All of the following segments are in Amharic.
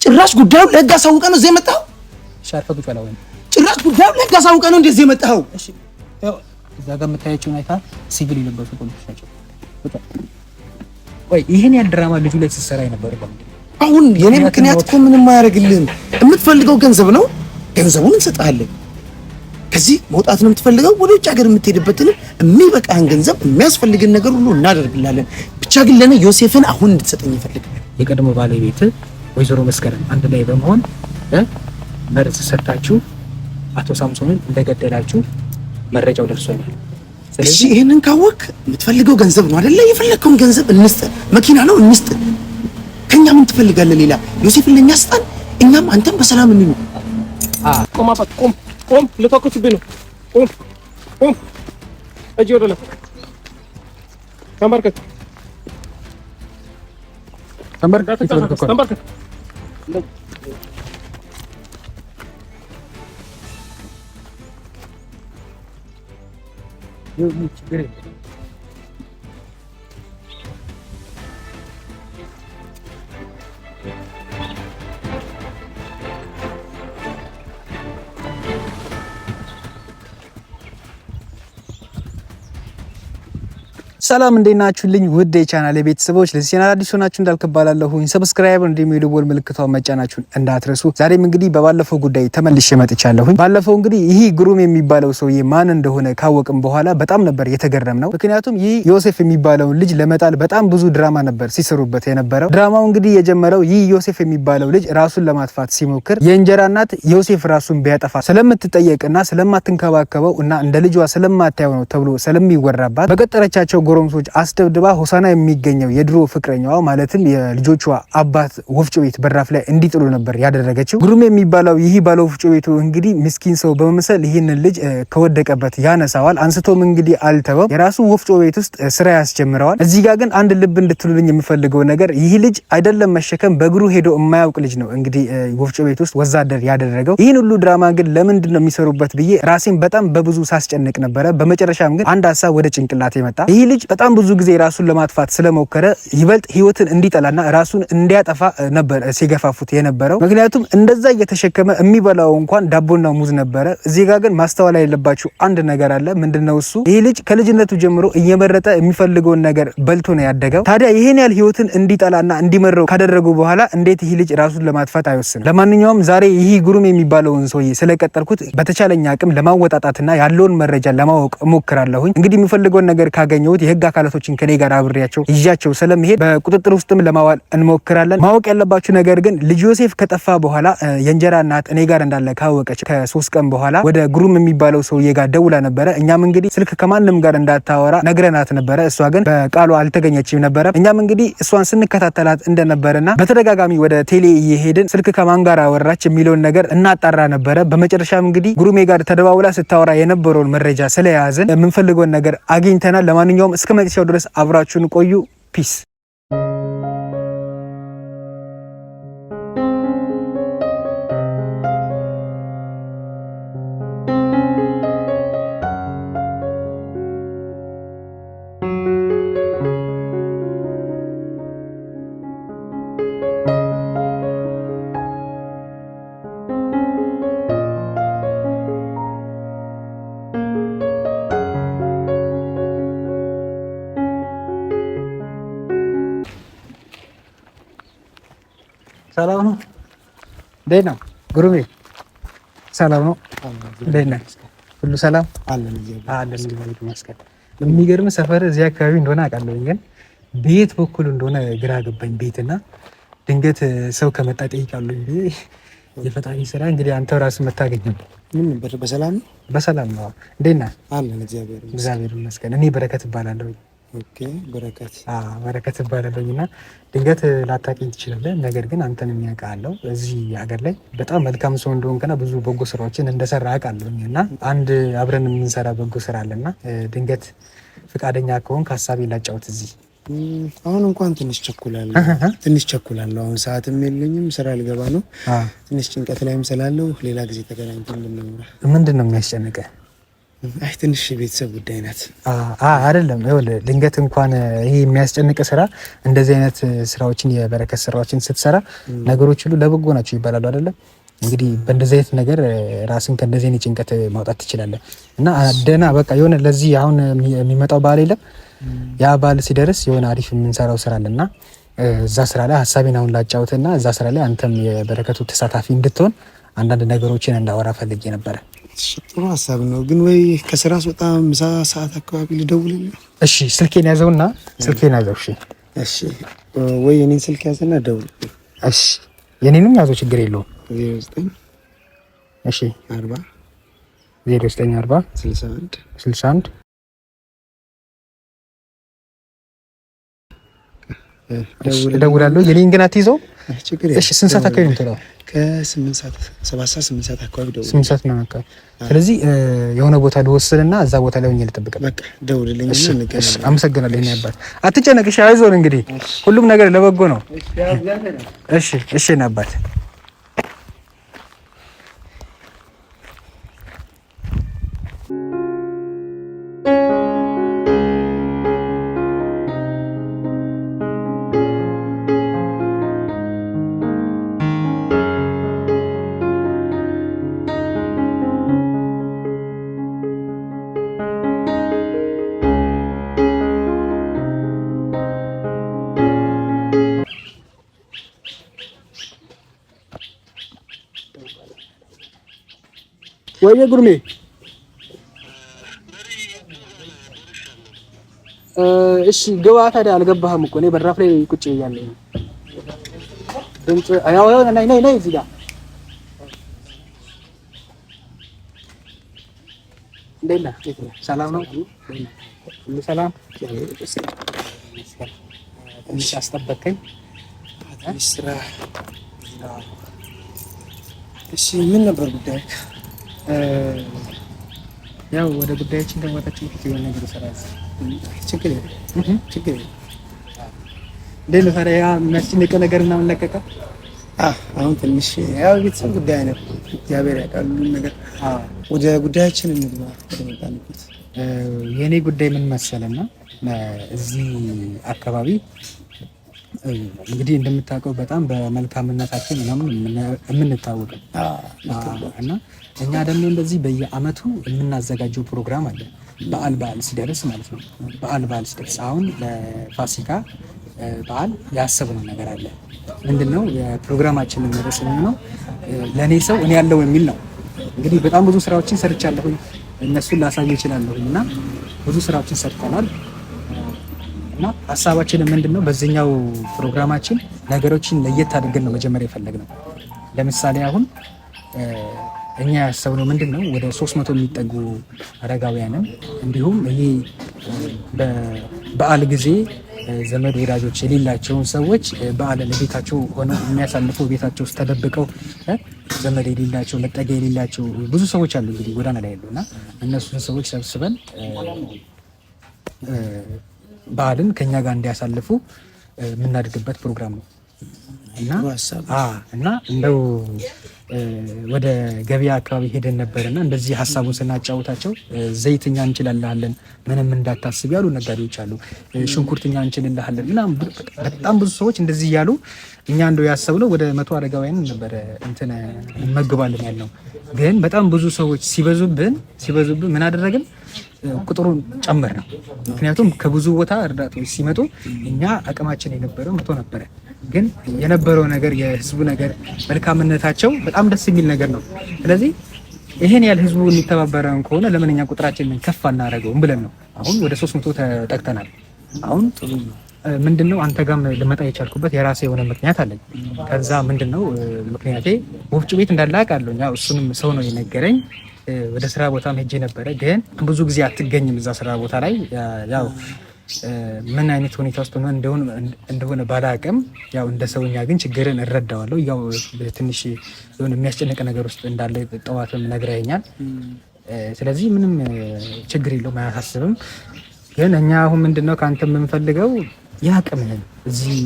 ጭራሽ ጉዳዩን ለህግ አሳውቀህ ነው እዚህ የመጣኸው? ጭራሽ ጉዳዩን ለህግ አሳውቀህ ነው እንደዚህ የመጣኸው? እሺ እዛ ጋር የምታያቸውን አይተሃል? ሲቪል የለበሱ ፖሊሶች ናቸው። ቆይ ይሄን ያህል ድራማ ልጁ ላይ ስትሰራ የነበረው ለምንድን ነው? አሁን የኔ ምክንያት እኮ ምንም አያደርግልህም። የምትፈልገው ገንዘብ ነው፣ ገንዘቡን እንሰጥሃለን። ከዚህ መውጣት ነው የምትፈልገው፣ ወደ ውጭ ሀገር የምትሄድበትን የሚበቃህን ገንዘብ የሚያስፈልግን ነገር ሁሉ እናደርግልሃለን። ብቻ ግን ለእኔ ዮሴፍን አሁን እንድትሰጠኝ እፈልጋለሁ። የቀድሞ ባለቤት ወይዘሮ መስከረም አንድ ላይ በመሆን መርዝ ሰጥታችሁ አቶ ሳምሶንን እንደገደላችሁ መረጃው ደርሶኛል። እሺ ይሄንን ካወቅ የምትፈልገው ገንዘብ ነው አይደለ? የፈለግከውን ገንዘብ እንስጥ፣ መኪና ነው እንስጥ። ከኛ ምን ትፈልጋለህ ሌላ? ዮሴፍን ለኛ ስጠን፣ እኛም አንተም በሰላም እንኑር። ቆም አባት ቆም፣ ቆም፣ ልተኩስብኝ ነው። ቆም፣ ቆም፣ እጅ ወደ ላይ ተንበርከክ፣ ተንበርከክ፣ ተንበርከክ። ችግር የለም። ሰላም እንዴት ናችሁልኝ? ውድ የቻናል ቤተሰቦች፣ ለዚህ ቻናል አዲስ ሆናችሁ እንዳልከባላለሁኝ subscribe እንዲሁም የደወል ምልክቷን መጫናችሁን እንዳትረሱ። ዛሬም እንግዲህ በባለፈው ጉዳይ ተመልሼ መጥቻለሁኝ። ባለፈው እንግዲህ ይህ ግሩም የሚባለው ሰውዬ ማን እንደሆነ ካወቅም በኋላ በጣም ነበር የተገረምነው። ምክንያቱም ይህ ዮሴፍ የሚባለውን ልጅ ለመጣል በጣም ብዙ ድራማ ነበር ሲሰሩበት የነበረው። ድራማው እንግዲህ የጀመረው ይህ ዮሴፍ የሚባለው ልጅ ራሱን ለማጥፋት ሲሞክር የእንጀራ እናት ዮሴፍ ራሱን ቢያጠፋ ስለምትጠየቅና ስለማትንከባከበው እና እንደ ልጇ ስለማታየው ነው ተብሎ ስለሚወራባት በቀጠረቻቸው ጎረምሶች አስደብድባ ሆሳና የሚገኘው የድሮ ፍቅረኛዋ ማለትም የልጆቿ አባት ወፍጮ ቤት በራፍ ላይ እንዲጥሉ ነበር ያደረገችው። ግሩም የሚባለው ይህ ባለ ወፍጮ ቤቱ እንግዲህ ምስኪን ሰው በመምሰል ይህንን ልጅ ከወደቀበት ያነሳዋል። አንስቶም እንግዲህ አልተወም፣ የራሱ ወፍጮ ቤት ውስጥ ስራ ያስጀምረዋል። እዚህ ጋር ግን አንድ ልብ እንድትሉልኝ የምፈልገው ነገር ይህ ልጅ አይደለም መሸከም በእግሩ ሄዶ የማያውቅ ልጅ ነው እንግዲህ ወፍጮ ቤት ውስጥ ወዛደር ያደረገው። ይህን ሁሉ ድራማ ግን ለምንድን ነው የሚሰሩበት ብዬ ራሴን በጣም በብዙ ሳስጨንቅ ነበረ። በመጨረሻም ግን አንድ ሀሳብ ወደ ጭንቅላቴ መጣ። ይህ ልጅ በጣም ብዙ ጊዜ ራሱን ለማጥፋት ስለሞከረ ይበልጥ ህይወትን እንዲጠላና ራሱን እንዲያጠፋ ነበር ሲገፋፉት የነበረው። ምክንያቱም እንደዛ እየተሸከመ የሚበላው እንኳን ዳቦና ሙዝ ነበረ። እዚህ ጋር ግን ማስተዋል ያለባችሁ አንድ ነገር አለ። ምንድነው እሱ? ይህ ልጅ ከልጅነቱ ጀምሮ እየመረጠ የሚፈልገውን ነገር በልቶ ነው ያደገው። ታዲያ ይህን ያህል ህይወትን እንዲጠላና እንዲመረው ካደረጉ በኋላ እንዴት ይህ ልጅ ራሱን ለማጥፋት አይወስንም? ለማንኛውም ዛሬ ይህ ግሩም የሚባለውን ሰውዬ ስለቀጠርኩት በተቻለኝ አቅም ለማወጣጣትና ያለውን መረጃ ለማወቅ እሞክራለሁኝ። እንግዲህ የሚፈልገውን ነገር ካገኘሁት የህግ አካላቶችን ከኔ ጋር አብሬያቸው ይዣቸው ስለመሄድ በቁጥጥር ውስጥም ለማዋል እንሞክራለን። ማወቅ ያለባችሁ ነገር ግን ልጅ ዮሴፍ ከጠፋ በኋላ የእንጀራ እናት እኔ ጋር እንዳለ ካወቀች ከ3 ቀን በኋላ ወደ ግሩም የሚባለው ሰውዬ ጋር ደውላ ነበረ። እኛም እንግዲህ ስልክ ከማንም ጋር እንዳታወራ ነግረናት ነበረ። እሷ ግን በቃሉ አልተገኘችም ነበረ። እኛም እንግዲህ እሷን ስንከታተላት እንደነበረና በተደጋጋሚ ወደ ቴሌ እየሄድን ስልክ ከማን ጋር አወራች የሚለውን ነገር እናጣራ ነበረ። በመጨረሻም እንግዲህ ግሩሜ ጋር ተደዋውላ ስታወራ የነበረውን መረጃ ስለያዝን የምንፈልገውን ነገር አግኝተናል። ለማንኛውም እስከ መጨረሻው ድረስ አብራችሁን ቆዩ። Peace። ሰላም ነው? እንዴት ነው ግሩሜ? ሰላም ነው? እንዴት ነህ? ሁሉ ሰላም አለን? እግዚአብሔር ይመስገን። የሚገርም ሰፈር እዚህ አካባቢ እንደሆነ አውቃለሁኝ፣ ግን ቤት በኩል እንደሆነ ግራ ገባኝ። ቤትና ድንገት ሰው ከመጣ ጠይቃለሁ ብዬ የፈጣሪ ስራ እንግዲህ አንተው ራስህ መታገኝ ነው። ምን ነበር? በሰላም ነው? በሰላም ነው። እንዴት ነህ? አለን እግዚአብሔር ይመስገን። እኔ በረከት እባላለሁ። Okay በረከት በረከት እባላለሁኝ እና ድንገት ላታውቂኝ ትችላለህ። ነገር ግን አንተን የሚያውቅሃለሁ እዚህ ሀገር ላይ በጣም መልካም ሰው እንደሆንክና ብዙ በጎ ስራዎችን እንደሰራ አውቃለሁኝ እና አንድ አብረን የምንሰራ በጎ ስራ አለና ድንገት ፈቃደኛ ከሆንክ ሀሳቤን ላጫውት እዚህ። አሁን እንኳን ትንሽ ቸኩላለሁ፣ ትንሽ ቸኩላለሁ። አሁን ሰዓትም የለኝም፣ ስራ ልገባ ነው። ትንሽ ጭንቀት ላይም ስላለው ሌላ ጊዜ ተገናኝተን ብናወራ። ምንድን ነው የሚያስጨንቅህ? አይ ትንሽ የቤተሰብ ጉዳይ ናት። አይደለም ይኸውልህ፣ ድንገት እንኳን ይሄ የሚያስጨንቅ ስራ እንደዚህ አይነት ስራዎችን የበረከት ስራዎችን ስትሰራ ነገሮች ሁሉ ለበጎ ናቸው ይባላሉ አይደለም? እንግዲህ በእንደዚህ አይነት ነገር ራስን ከእንደዚህ አይነት ጭንቀት ማውጣት ትችላለህ። እና ደህና በቃ የሆነ ለዚህ አሁን የሚመጣው በዓል የለም፣ ያ በዓል ሲደርስ የሆነ አሪፍ የምንሰራው ስራ አለ እና እዛ ስራ ላይ ሀሳቤን አሁን ላጫውትና እዛ ስራ ላይ አንተም የበረከቱ ተሳታፊ እንድትሆን አንዳንድ ነገሮችን እንዳወራ ፈልጌ ነበረ። ጥሩ ሀሳብ ነው፣ ግን ወይ ከስራ ስወጣ ምሳ ሰዓት አካባቢ ልደውልልህ? እሺ፣ ስልኬን ያዘውና ስልኬን ያዘው። እሺ፣ እሺ፣ ወይ የኔን ስልክ ያዘና ደውል። እሺ፣ የኔንም ያዘው፣ ችግር የለውም። 09 እሺ፣ 40 09 40 61 61 እደውላለሁ። የኔን ግን አትይዘው። እሺ፣ ስንት ሰዓት አካባቢ ነው የምትውለው? ከስምንት ሰዓት 7 ሰዓት 8 ሰዓት አካባቢ ደውል። 8 ሰዓት ነው አካባቢ። ስለዚህ የሆነ ቦታ ልወስንና እዛ ቦታ ላይ ሆኜ ልጠብቅህ። በቃ ደውልልኝ። እሺ፣ አመሰግናለሁ። የእኔ አባት አትጨነቅ። እሺ፣ አይዞን። እንግዲህ ሁሉም ነገር ለበጎ ነው። እሺ፣ እሺ፣ የእኔ አባት ወይ ጉርሜ፣ እሺ ግባ። ታዲያ አልገባህም እኮ እኔ በራፍ ላይ ቁጭ ብያለሁ። ድምፅ ያው ያው ነይ ነይ ነይ እዚህ ጋር እንዴት ነህ? ሰላም ነው? ሁሉ ሰላም? ትንሽ አስጠበቅከኝ። ስራ። እሺ ምን ነበር ጉዳይ? ያው ወደ ጉዳያችን ከመግባታችን በፊት የሆነ ነገር ይሰራል። ችግር የለም፣ ችግር የለም። እንዴት ነው ታዲያ ያ የሚያስጨንቅ ነገር ምናምን ለቀቀ? አሁን ትንሽ ያው የቤተሰብ ጉዳይ ነው። እግዚአብሔር ያውቃል ሁሉን ነገር። ወደ ጉዳያችን እንግባ። ወደ መጣንበት። የእኔ ጉዳይ ምን መሰለና እዚህ አካባቢ እንግዲህ እንደምታውቀው በጣም በመልካምነታችን ምናምን የምንታወቅ እና እኛ ደግሞ እንደዚህ በየአመቱ የምናዘጋጀው ፕሮግራም አለ። በዓል በዓል ሲደርስ ማለት ነው። በዓል በዓል ሲደርስ አሁን ለፋሲካ በዓል ያሰብነው ነገር አለ። ምንድነው የፕሮግራማችንን ርዕስ የሚሆነው ለእኔ ሰው እኔ ያለው የሚል ነው። እንግዲህ በጣም ብዙ ስራዎችን ሰርቻለሁኝ፣ እነሱን ላሳይ እችላለሁኝ እና ብዙ ስራዎችን ሰርተናል። እና ሀሳባችንን ምንድነው በዚህኛው ፕሮግራማችን ነገሮችን ለየት አድርገን ነው መጀመሪያ የፈለግነው። ለምሳሌ አሁን እኛ ያሰብነው ምንድነው ወደ 300 የሚጠጉ አረጋውያንን እንዲሁም ይሄ በበዓል ጊዜ ዘመድ ወዳጆች የሌላቸውን ሰዎች በዓልን ቤታቸው ሆነው የሚያሳልፉ ቤታቸው ውስጥ ተደብቀው ዘመድ የሌላቸው መጠጊያ የሌላቸው ብዙ ሰዎች አሉ እንግዲህ ጎዳና ላይ ያሉ እና እነሱን ሰዎች ሰብስበን በዓልን ከኛ ጋር እንዲያሳልፉ የምናደርግበት ፕሮግራም ነው እና እና እንደው ወደ ገበያ አካባቢ ሄደን ነበርና እንደዚህ ሀሳቡን ስናጫውታቸው ዘይት እኛ እንችላልሃለን ምንም እንዳታስብ ያሉ ነጋዴዎች አሉ። ሽንኩርት እኛ እንችልልሃለን ምናምን በጣም ብዙ ሰዎች እንደዚህ እያሉ እኛ እንደው ያሰብነው ወደ 100 አረጋውያን ነበረ እንትን እንመግባለን ያልነው፣ ግን በጣም ብዙ ሰዎች ሲበዙብን ምን አደረግን? ቁጥሩን ጨመር ነው። ምክንያቱም ከብዙ ቦታ እርዳታዎች ሲመጡ እኛ አቅማችን የነበረው 100 ነበረ። ግን የነበረው ነገር የህዝቡ ነገር መልካምነታቸው በጣም ደስ የሚል ነገር ነው። ስለዚህ ይሄን ያህል ህዝቡ የሚተባበረን ከሆነ ለምን እኛ ቁጥራችንን ከፍ አናደርገውም ብለን ነው አሁን ወደ 300 ተጠግተናል። አሁን ምንድነው አንተ ጋርም ልመጣ የቻልኩበት የራሴ የሆነ ምክንያት አለኝ። ከዛ ምንድነው ምክንያቴ ወፍጮ ቤት እንዳለ አውቃለሁ። እሱንም ሰው ነው የነገረኝ። ወደ ስራ ቦታም ሄጄ ነበረ፣ ግን ብዙ ጊዜ አትገኝም እዛ ስራ ቦታ ላይ ያው ምን አይነት ሁኔታ ውስጥ እንደሆነ ባላቅም ያው እንደ ሰውኛ ግን ችግርን እረዳዋለሁ። ያው ትንሽ የሆነ የሚያስጨንቅ ነገር ውስጥ እንዳለ ጠዋትም ነግረኸኛል። ስለዚህ ምንም ችግር የለውም፣ አያሳስብም። ግን እኛ አሁን ምንድነው ከአንተ የምንፈልገው ያቅምህን እዚህ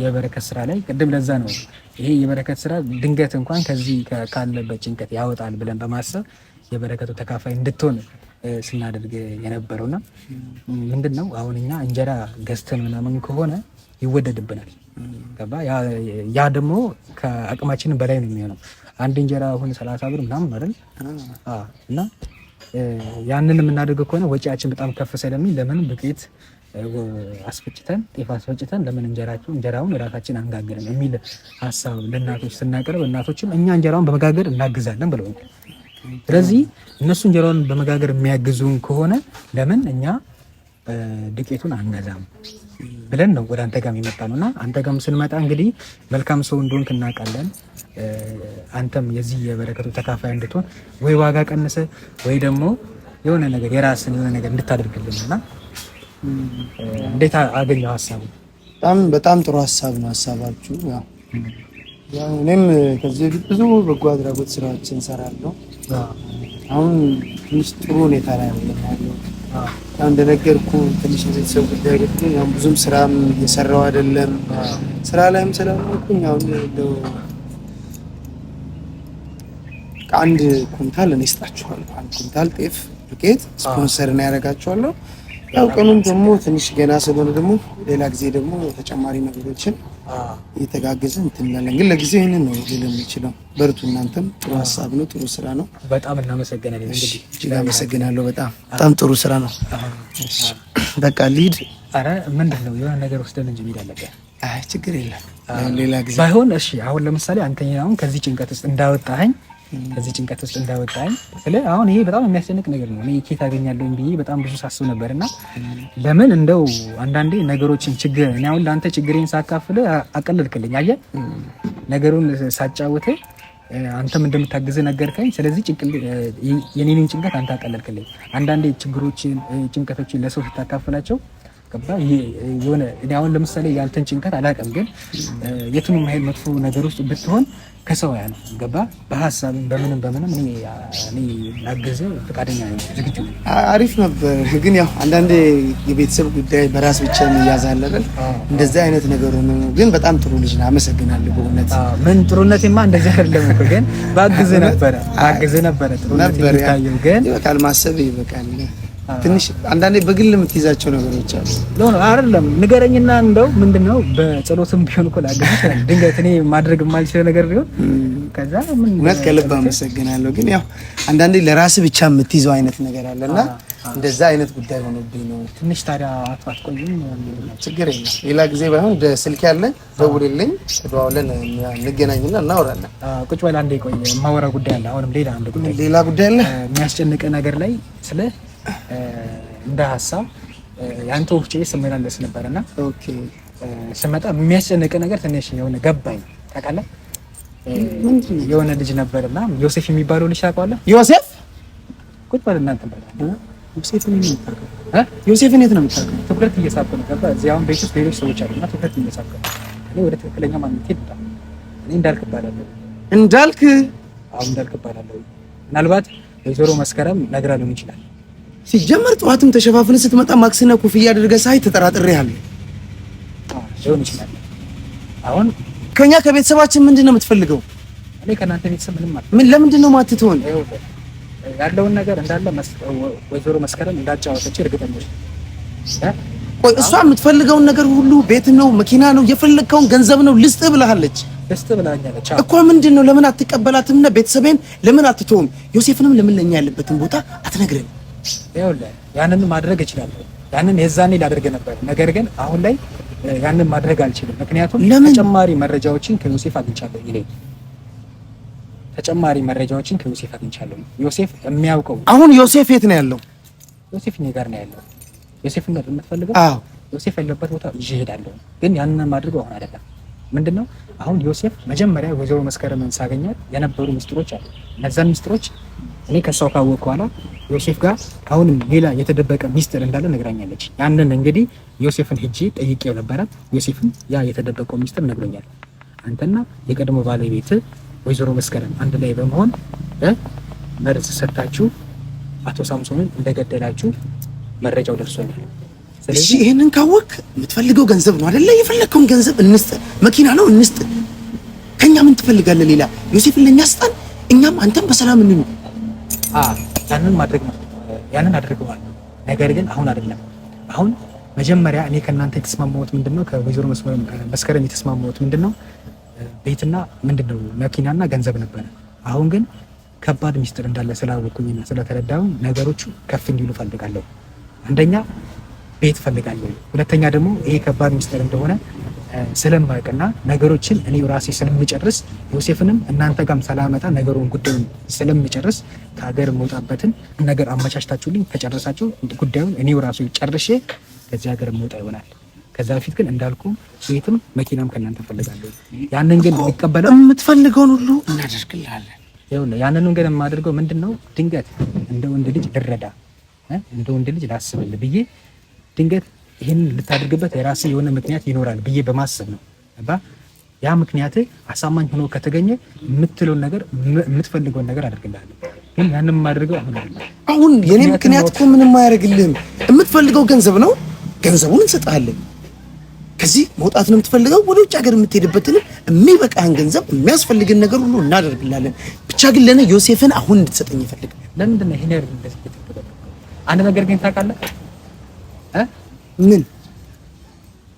የበረከት ስራ ላይ ቅድም ለዛ ነው ይሄ የበረከት ስራ ድንገት እንኳን ከዚህ ካለበት ጭንቀት ያወጣል ብለን በማሰብ የበረከቱ ተካፋይ እንድትሆን ስናደርግ የነበረውና ምንድን ነው አሁን እኛ እንጀራ ገዝተን ምናምን ከሆነ ይወደድብናል። ገባ? ያ ደግሞ ከአቅማችን በላይ ነው የሚሆነው። አንድ እንጀራ አሁን 30 ብር ምናምን አይደል? እና ያንን የምናደርገው ከሆነ ወጪያችን በጣም ከፍ ስለሚል ለምን ዱቄት አስፈጭተን፣ ጤፍ አስፈጭተን ለምን እንጀራውን ራሳችን አንጋግርም የሚል ሀሳብ ለእናቶች ስናቀርብ እናቶችም እኛ እንጀራውን በመጋገር እናግዛለን ብለውኛል። ስለዚህ እነሱ እንጀራውን በመጋገር የሚያግዙን ከሆነ ለምን እኛ ዱቄቱን አንገዛም ብለን ነው ወደ አንተ ጋር የመጣ ነው። እና አንተ ጋርም ስንመጣ እንግዲህ መልካም ሰው እንደሆንክ እናውቃለን። አንተም የዚህ የበረከቱ ተካፋይ እንድትሆን ወይ ዋጋ ቀንሰ ወይ ደግሞ የሆነ ነገር የራስን የሆነ ነገር እንድታደርግልን እና እንዴት አገኘው ሀሳቡ? በጣም በጣም ጥሩ ሀሳብ ነው ሀሳባችሁ። ያው እኔም ከዚህ በፊት ብዙ በጎ አድራጎት ስራዎችን እሰራለሁ። አሁን ትንሽ ጥሩ ሁኔታ ላይ ያለው እንደነገርኩ ትንሽ የቤተሰብ ጉዳይ ገጥሞኝ አሁን ብዙም ስራም እየሰራው አይደለም። ስራ ላይም ስለሆንኩኝ አሁን እንደው 1 ኩንታል እኔ እሰጣችኋለሁ። 1 ኩንታል ጤፍ ዱቄት ስፖንሰር ነው ያደርጋችኋለሁ። ያው ቀኑም ደግሞ ትንሽ ገና ስለሆነ ደግሞ ሌላ ጊዜ ደግሞ ተጨማሪ ነገሮችን እየተጋገዝን እንትን እንላለን። ግን ለጊዜው ይህንን ነው ልል የምችለው። በርቱ። እናንተም ጥሩ ሀሳብ ነው፣ ጥሩ ስራ ነው። በጣም እናመሰግናለን። እንግዲህ እጅግ አመሰግናለሁ። በጣም በጣም ጥሩ ስራ ነው። በቃ ሊድ አረ ምንድን ነው የሆነ ነገር ወስደን እንጂ መሄድ አለብን። አይ ችግር የለም ሌላ ጊዜ ባይሆን እሺ። አሁን ለምሳሌ አንተ አሁን ከዚህ ጭንቀት ውስጥ እንዳወጣኸኝ ከዚህ ጭንቀት ውስጥ እንዳወጣኝ ስለ አሁን ይሄ በጣም የሚያስጨንቅ ነገር ነው። እኔ ኬት አገኛለሁኝ ብዬ በጣም ብዙ ሳስብ ነበር እና ለምን እንደው አንዳንዴ ነገሮችን ችግር እኔ አሁን ለአንተ ችግሬን ሳካፍል አቀለልክልኝ። አየህ ነገሩን ሳጫውት አንተም እንደምታግዝ ነገርከኝ። ስለዚህ የኔንን ጭንቀት አንተ አቀለልክልኝ። አንዳንዴ ችግሮችን፣ ጭንቀቶችን ለሰው ስታካፍላቸው ገባ የሆነ እኔ አሁን ለምሳሌ ያንተን ጭንቀት አላውቅም፣ ግን የቱንም ያህል መጥፎ ነገር ውስጥ ብትሆን ከሰው ያ ነው ገባ በሀሳብም በምንም በምንም እኔ ላግዝህ ፈቃደኛ ነኝ፣ ዝግጁ ነኝ። አሪፍ ነበር፣ ግን ያው አንዳንዴ የቤተሰብ ጉዳይ በራስ ብቻ የሚያዝ አለ አይደል? እንደዚህ አይነት ነገር ሆኖ ግን በጣም ጥሩ ልጅ ነህ። አመሰግናለሁ በእውነት። ምን ጥሩነቴማ እንደዚህ አይደለም እኮ ግን ባግዝህ ነበረ ባግዝህ ነበረ ጥሩነት የሚታየው ግን ይበቃል፣ ማሰብ ይበቃል። ትንሽ አንዳንዴ በግል የምትይዛቸው ነገሮች አሉ። No አይደለም፣ ንገረኝና እንደው ምንድነው በጸሎትም ቢሆን እኮ ላገኝ ይችላል። ድንገት እኔ ማድረግ የማልችለው ነገር ቢሆን ከዛ ምን እውነት ከልብ አመሰግናለሁ። ግን ያው አንዳንዴ ለራስህ ብቻ የምትይዘው አይነት ነገር አለና እንደዛ አይነት ጉዳይ ሆኖብኝ ነው። ትንሽ ታዲያ አትቆይም? ችግር የለም ሌላ ጊዜ ባይሆን ስልክ ያለኝ ደውልልኝ፣ ተደዋውለን እንገናኝና እናወራለን። ቁጭ በል አንዴ ቆይ፣ የማወራ ጉዳይ አለ። አሁንም ሌላ አንድ ጉዳይ ሌላ ጉዳይ አለ የሚያስጨንቅ ነገር ላይ ስለ እንደ ሀሳብ የአንተ ወፍጮ ስመላለስ ነበርና ስመጣ የሚያስጨንቅ ነገር ትንሽ የሆነ ገባኝ። ታውቃለህ የሆነ ልጅ ነበርና ዮሴፍ የሚባለው ልጅ ታውቀዋለህ? ዮሴፍ ቁጭ በል እናንተ በል ዮሴፍን የት ነው የምታውቀው? ትኩረት እየሳብክ ነው። ገባህ? እዚህ አሁን ቤት ውስጥ ሌሎች ሰዎች አሉና ትኩረት እየሳብክ ነው። እኔ ወደ ትክክለኛ ማንነቴ ልምጣ። እኔ እንዳልክ እባላለሁ። እንዳልክ? አዎ እንዳልክ እባላለሁ። ምናልባት ወይዘሮ መስከረም ነግራ ሊሆን ይችላል። ሲጀመር ጠዋትም ተሸፋፍነ ስትመጣ ማክስና ኮፍያ አድርገህ ሳይ ተጠራጥሬሃለሁ። ሊሆን ይችላል። አሁን ከኛ ከቤተሰባችን ምንድን ነው የምትፈልገው? እኔ ከእናንተ ቤተሰብ ምንም አልፈልግም። ምን ለምንድን ነው ማትተውን? ያለውን ነገር እንዳለ ወይዘሮ መስከረም እንዳጫወተች እርግጠኞች። ቆይ እሷ የምትፈልገውን ነገር ሁሉ ቤት ነው፣ መኪና ነው፣ የፈለግከውን ገንዘብ ነው ልስጥህ ብለሃለች። ልስጥህ ብላኛለች እኮ ምንድን ነው ለምን አትቀበላትም? እና ቤተሰቤን ለምን አትተውም? ዮሴፍንም ለምን ለኛ ያለበትን ቦታ አትነግረን? ይኸውልህ ያንን ማድረግ እችላለሁ። ያንን የዛኔ ላደርግ ነበር። ነገር ግን አሁን ላይ ያንን ማድረግ አልችልም። ምክንያቱም ተጨማሪ መረጃዎችን ከዮሴፍ አግኝቻለሁ። ይሄ ተጨማሪ መረጃዎችን ከዮሴፍ አግኝቻለሁ። ዮሴፍ የሚያውቀው አሁን ዮሴፍ የት ነው ያለው? ዮሴፍ እኔ ጋር ነው ያለው። ዮሴፍ ነው የምትፈልገው? አዎ ዮሴፍ ያለበት ቦታ ይዤ እሄዳለሁ። ግን ያንን ማድረገው አሁን አይደለም። ምንድነው አሁን ዮሴፍ መጀመሪያ ወይዘሮ መስከረምን ሳገኛት የነበሩ ምስጢሮች አሉ። እነዛን ምስጢሮች እኔ ከሷ ካወቅኩ በኋላ ዮሴፍ ጋር አሁንም ሌላ የተደበቀ ሚስጥር እንዳለ ነግራኛለች። ያንን እንግዲህ ዮሴፍን ሄጄ ጠይቄው ነበረ። ዮሴፍም ያ የተደበቀው ሚስጥር ነግሮኛል። አንተና የቀድሞ ባለቤት ወይዘሮ መስከረም አንድ ላይ በመሆን መርዝ ሰጥታችሁ አቶ ሳምሶንን እንደገደላችሁ መረጃው ደርሶኛል። እሺ ይሄንን ካወቅ የምትፈልገው ገንዘብ ነው አይደለ? የፈለግከውን ገንዘብ እንስጥ፣ መኪና ነው እንስጥ። ከኛ ምን ትፈልጋለህ ሌላ? ዮሴፍን ለኛ ስጠን፣ እኛም አንተም በሰላም እንኑር። ያንን ማድረግ ነው ያንን አድርገዋል። ነገር ግን አሁን አይደለም። አሁን መጀመሪያ እኔ ከእናንተ የተስማማሁት ምንድነው፣ ከወይዘሮ መስከረም የተስማማሁት ምንድነው፣ ቤትና ምንድነው መኪናና ገንዘብ ነበረ። አሁን ግን ከባድ ሚስጥር እንዳለ ስላወኩኝና ስለተረዳሁ ነገሮቹ ከፍ እንዲሉ ፈልጋለሁ። አንደኛ ቤት ፈልጋለሁ። ሁለተኛ ደግሞ ይሄ ከባድ ሚስጥር እንደሆነ ስለማውቅና ነገሮችን እኔ ራሴ ስለምጨርስ ዮሴፍንም እናንተ ጋርም ስላመጣ ነገሩን ጉዳዩን ስለምጨርስ ከሀገር የምወጣበትን ነገር አመቻችታችሁልኝ ከጨረሳችሁ ጉዳዩን እኔው ራሱ ጨርሼ ከዚህ ሀገር የምወጣ ይሆናል። ከዛ በፊት ግን እንዳልኩ ቤትም መኪናም ከእናንተ እፈልጋለሁ። ያንን ግን የሚቀበለው የምትፈልገውን ሁሉ እናደርግልሃለን። ይኸውልህ ያንንም ግን የማደርገው ምንድን ነው ድንገት እንደ ወንድ ልጅ ልረዳ እንደ ወንድ ልጅ ላስብልህ ብዬ ድንገት ይህንን ልታደርግበት የራስህ የሆነ ምክንያት ይኖራል ብዬ በማሰብ ነው። ያ ምክንያት አሳማኝ ሆኖ ከተገኘ የምትለውን ነገር የምትፈልገውን ነገር አደርግልሃለሁ። ግን ያንን የማደርገው አሁን አይደለም። አሁን የኔ ምክንያት እኮ ምንም አያደርግልህም። የምትፈልገው ገንዘብ ነው፣ ገንዘቡን እንሰጥሃለን። ከዚህ መውጣት ነው የምትፈልገው፣ ወደ ውጭ ሀገር የምትሄድበትን የሚበቃህን ገንዘብ የሚያስፈልግን ነገር ሁሉ እናደርግልሃለን። ብቻ ግን ለእኔ ዮሴፍን አሁን እንድትሰጠኝ እፈልጋለሁ። ለምንድን ነው ይሄን እንደዚህ? አንድ ነገር ግን ታውቃለህ ምን?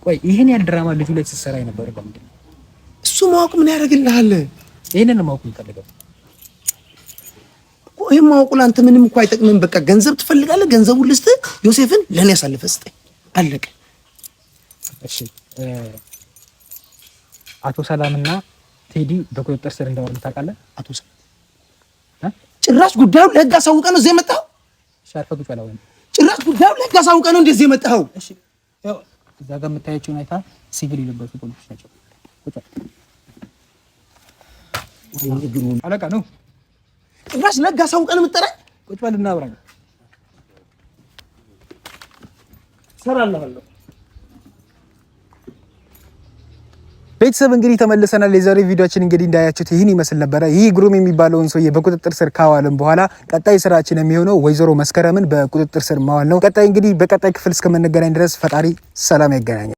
ቆይ ይሄን ያህል ድራማ ልጁ ላይ ስትሰራ የነበረው ለምንድን ነው? እሱ ማወቅ ምን ያደርግልሃል? ይሄንን ማወቅ የምፈልገው እኮ ይሄን ማወቁ ለአንተ ምንም እኮ አይጠቅምም። በቃ ገንዘብ ትፈልጋለህ፣ ገንዘቡን ልስጥህ፣ ዮሴፍን ለእኔ አሳልፈህ ስጠኝ። አለቀ። እሺ አቶ ሰላምና ቴዲ በቁጥጥር ስር እንደዋሉ ታውቃለህ? አቶ ሰላም ጭራሽ ጉዳዩን ለህግ አሳውቀህ ነው እዚህ የመጣኸው? እሺ አርፈህ ቁጭ በል አሁን። ጭራሽ ጉዳዩን ለህግ አሳውቀህ ነው እንደዚህ የመጣኸው? እሺ ያው እዛ ጋር የምታያቸውን ሁኔታ ሲቪል የለበሱ ፖሊሶች ናቸው። ቁጭ በል አለቃ ነው። ጭራሽ ለህግ አሳውቀህ ነው የምትጠራኝ? ቁጭ በል እናውራ። እሰራልሃለሁ። ቤተሰብ እንግዲህ ተመልሰናል። የዛሬ ቪዲዮአችን እንግዲህ እንዳያችሁት ይህን ይመስል ነበረ። ይህ ግሩም የሚባለውን ሰውዬ በቁጥጥር ስር ካዋልን በኋላ ቀጣይ ስራችን የሚሆነው ወይዘሮ መስከረምን በቁጥጥር ስር ማዋል ነው። ቀጣይ እንግዲህ በቀጣይ ክፍል እስከምንገናኝ ድረስ ፈጣሪ ሰላም ያገናኛል።